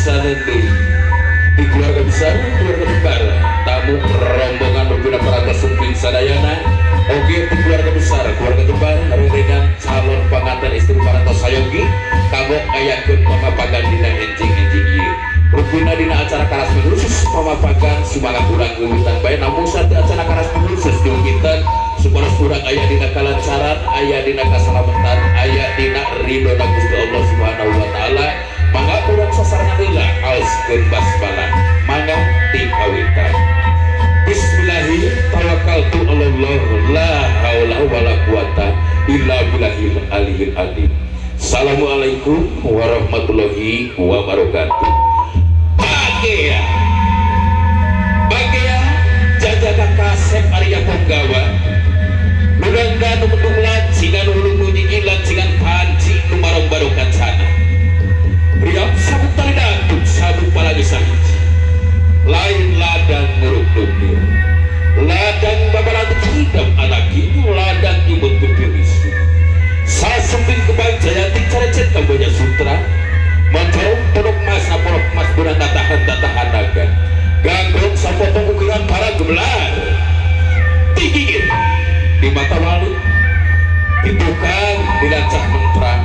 Pisanan deui di keluarga besar, keluarga besar, tamu rombongan rupina parantos sumping sadayana. Oge di keluarga besar, keluarga Jembar, rerengan calon panganten istri parantos sayogi kanggo ngayakeun pamapagan dina enjing-enjing ieu. Rupina dina acara karasmin khusus pamapagan sumangat urang wiwitan bae, namun saat acara karasmin khusus diwiwitan supaya urang aya dina kalancaran, aya dina kasalamatan, aya dina ridho Gusti Allah Subhanahu wa taala. Mangga urang sasarengan heula aoskeun basmalah. Mangga dikawitan. Bismillahi tawakkaltu alallah, la haula wala quwata illa billahil aliyil azim. Assalamualaikum warahmatullahi wabarakatuh. Bagea Bagea jajaga kasep Arya Ponggawa Nurangga nu mendung lancingan hulu nu nyinyi lancingan panci nu marong barokan sana. Riap sabuk tali dangdut sabuk palagi sahiji. Lain ladang nguruk nukir, ladang babalantik hidam anak ini ladang imut kepirisu. Sasemping kebang jayanti carecet kamboja sutra. Mencorong ponok mas napolok mas benang tatahan tatahan naga. Ganggrong sapotong ukiran para gemelar. Tinggi di mata wali, di tukang dilancah mentra,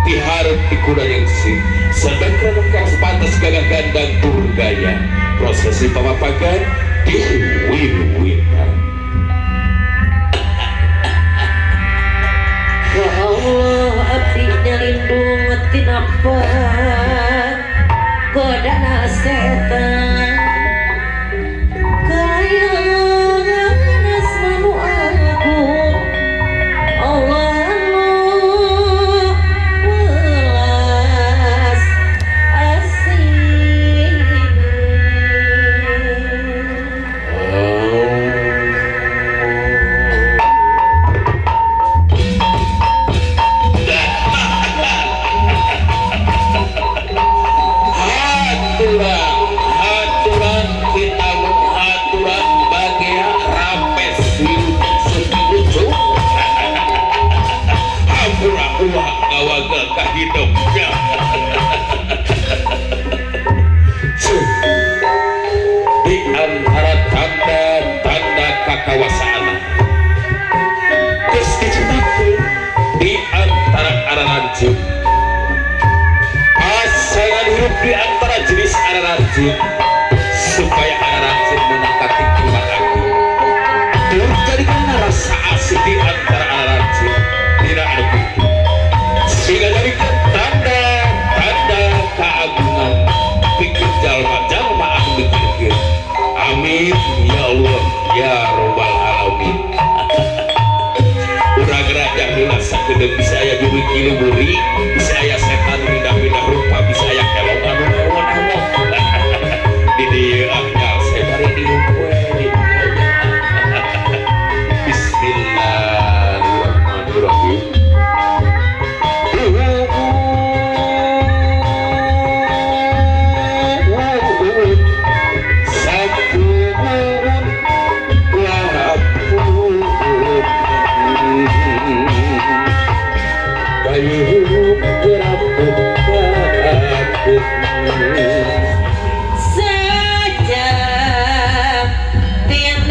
diharap di kuda yang si sedang kerana pantas gagah gandang turgaya prosesi pamapagan di win-winan. Ya Allah abdi nyalindung tinapa godana setan kayangan asmanu agung Allah welas asih. Haturan, haturan kita menghaturan bagia rapes wilujeng lucu. Hampura uang ngawagal kahidupnya. Di antara tanda-tanda kakawasaan geus diciptakeun di antara araranjeun pasangan hidup di antara jenis araranjeun supaya araranjeun menangkat tingkat agung turut jadikan rasa asih di antara araranjeun dina anu kitu sehingga jadikan tanda-tanda keagungan pikir jalma-jalma anu mikirkeun. Amin ya Allah ya robbal alamin. Urang raja heula sakedeung bisa aya juri kilu buri, bisa aya setan pindah-pindah rupa, bisa aya kelong anu naon-naon. Di dieu ah nyal sebari di we. Bismillahirrahmanirrahim. Sampun lapun payung gerapun takut. Sejak tiang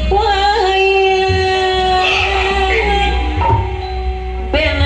wayang ben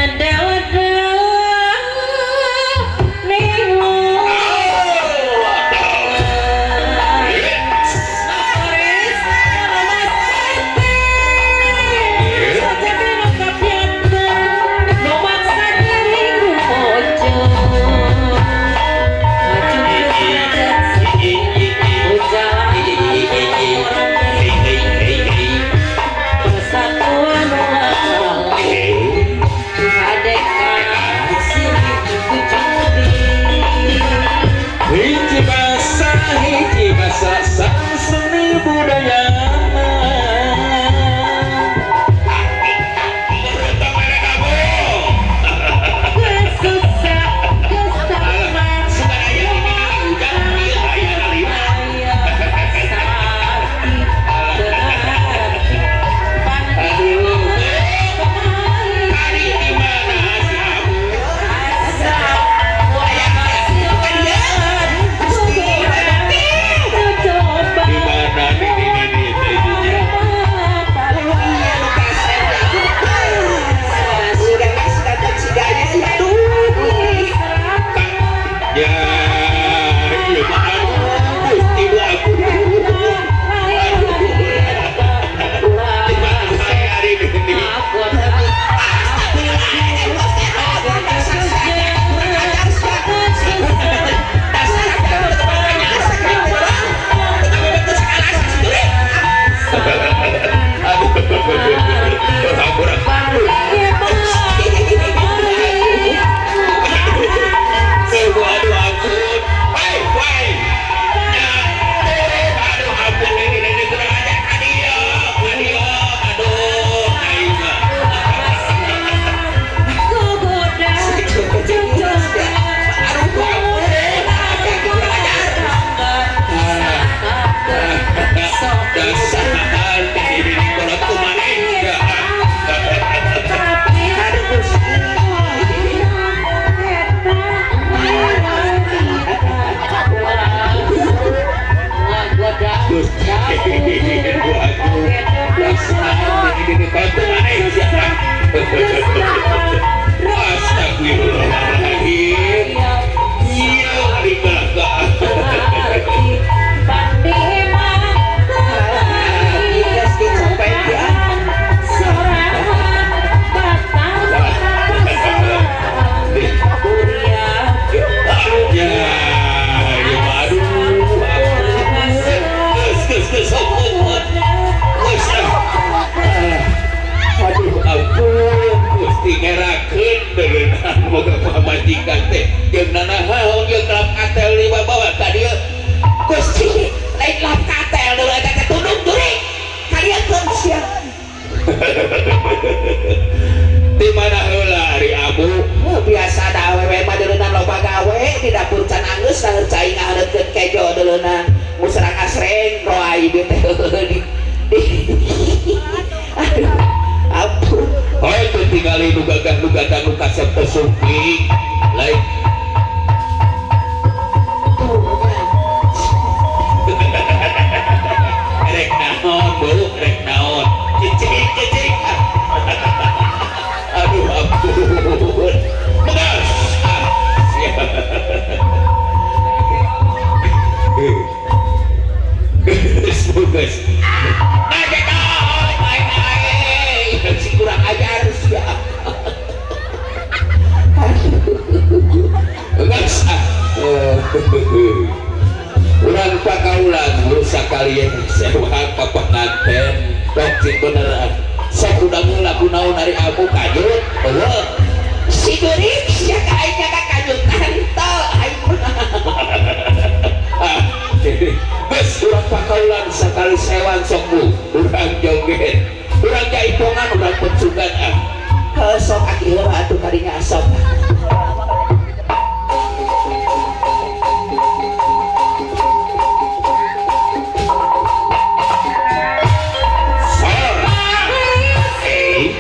Di mana heula ari Abu? Biasa da awewe mah deuleunan loba gawe di dapur can anggeus saheur cai ngahareutkeun kejo deuleunan musrang asreng roai di teh di. Aduh, ampun. Oh itu tingali nu gagah nu gagah nu kasep teh sumping. Lain rek naon Bu, rek naon. Cicing cicing. Aduh ampun. Begas. Geus. Si kurang ajar sia. Geus. Urang pakaulan rusak kalian sewa ka panganten rok cing beneran. Sok udah lagu naon ari Abu kajut. Eueuh. Si geuring sia ka aing ka kajutan teu aing mah. Geus urang pakaulan sakali sewan sok bu. Urang joget. Urang jaipongan urang pecugan ah. Heuh sok aki heula atuh kadinya sok. Sor. Eh.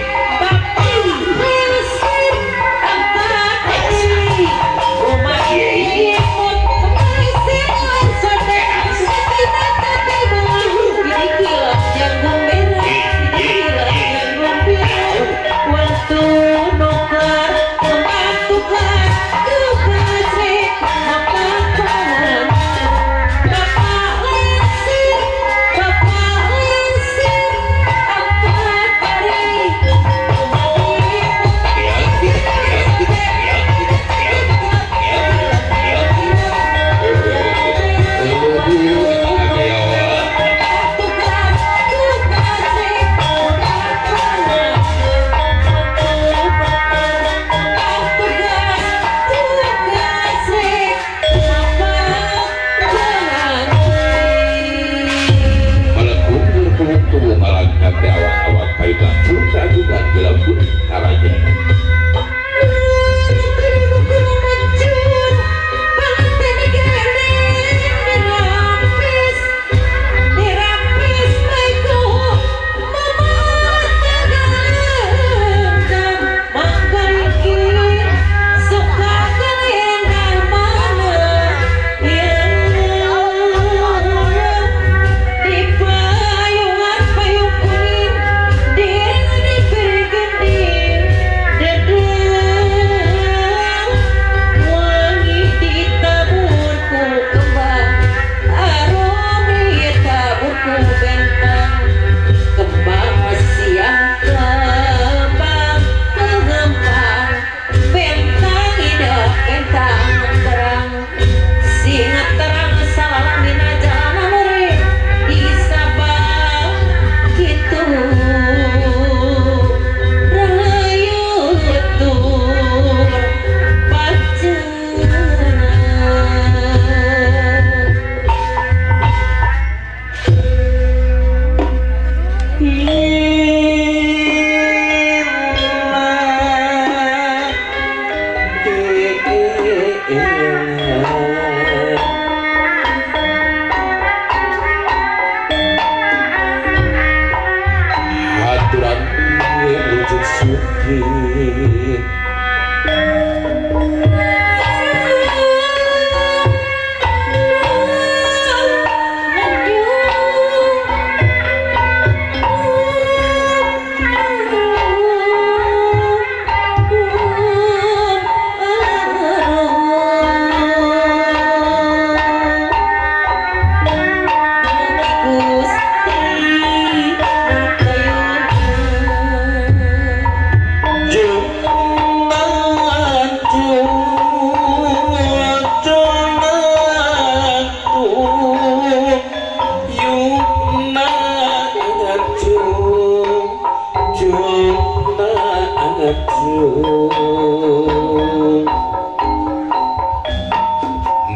Haturan wujud suki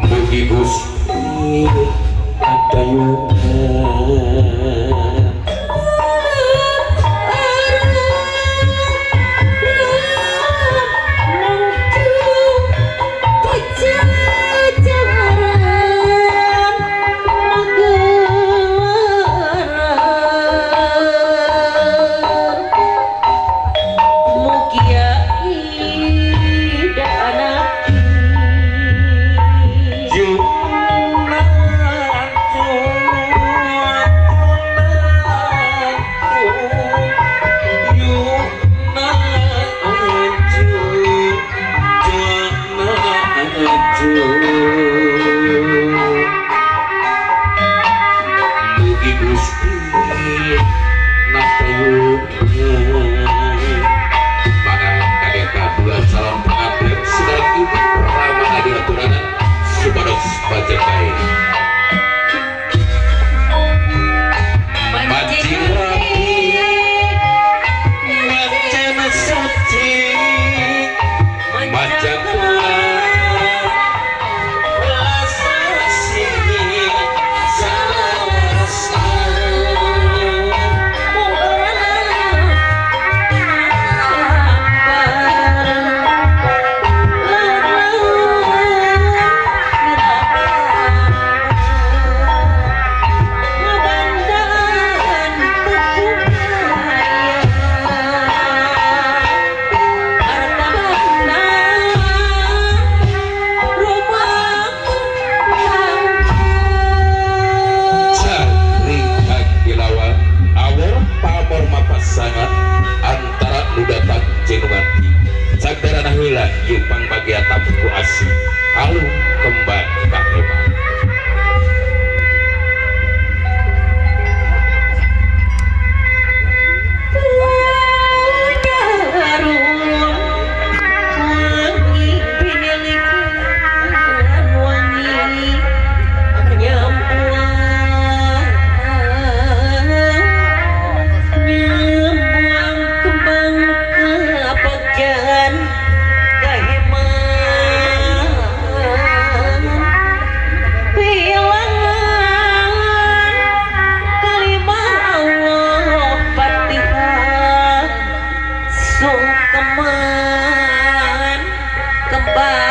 Mugi Gusti adayuna. Mugi Gusti maka kadeta dua calon pengantin sedang ibu ramana diaturanan supados pajak baik mancing rapi mancing suci mancing antara nu datang jeung nu nganti sagdarana heula ieu pangbagia tamu ku asih alum kembang kahema. Sungkeman kembang.